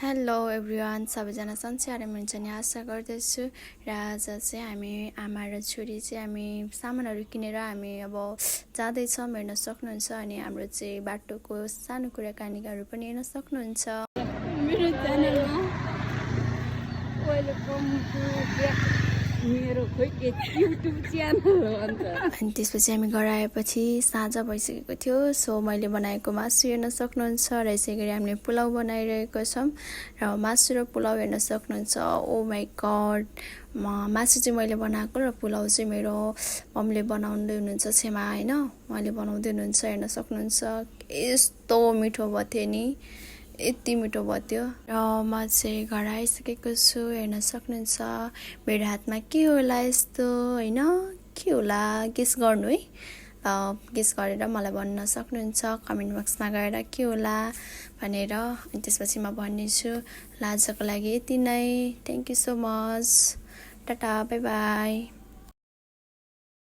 Hello everyone, सबैजना सन्चै आराम हुन्छ नि आशा गर्दछु। र आज चाहिँ हामी आमा र छोरी चाहिँ हामी सामानहरू किनेर हामी अब जाँदैछौँ, हेर्न सक्नुहुन्छ। अनि हाम्रो चाहिँ बाटोको सानो कुराकानीहरू पनि हेर्न सक्नुहुन्छ। मेरो च्यानलमा मेरो युट्युब च्यानल हो अन्त। अनि त्यसपछि हामी घर आएपछि साँझ भइसकेको थियो। सो मैले बनाएको मासु हेर्न सक्नुहुन्छ र यसै गरी हामीले पुलाउ बनाइरहेको छौँ र मासु र पुलाउ हेर्न सक्नुहुन्छ। ओ माई गड, मासु चाहिँ मैले बनाएको र पुलाउ चाहिँ मेरो मम्मीले बनाउँदै हुनुहुन्छ, छेमा होइन, उहाँले बनाउँदै हुनुहुन्छ। हेर्न सक्नुहुन्छ यस्तो मिठो भयो थियो नि, यति मिठो भयो थियो। र म चाहिँ घर आइसकेको छु, हेर्न सक्नुहुन्छ। मेरो हातमा के होला यस्तो, होइन के होला, गेस गर्नु है। गेस गरेर मलाई भन्न सक्नुहुन्छ कमेन्ट बक्समा गएर के होला भनेर। अनि त्यसपछि म भन्नेछु। आजको लागि यति नै। Thank you so much. Tata, by by.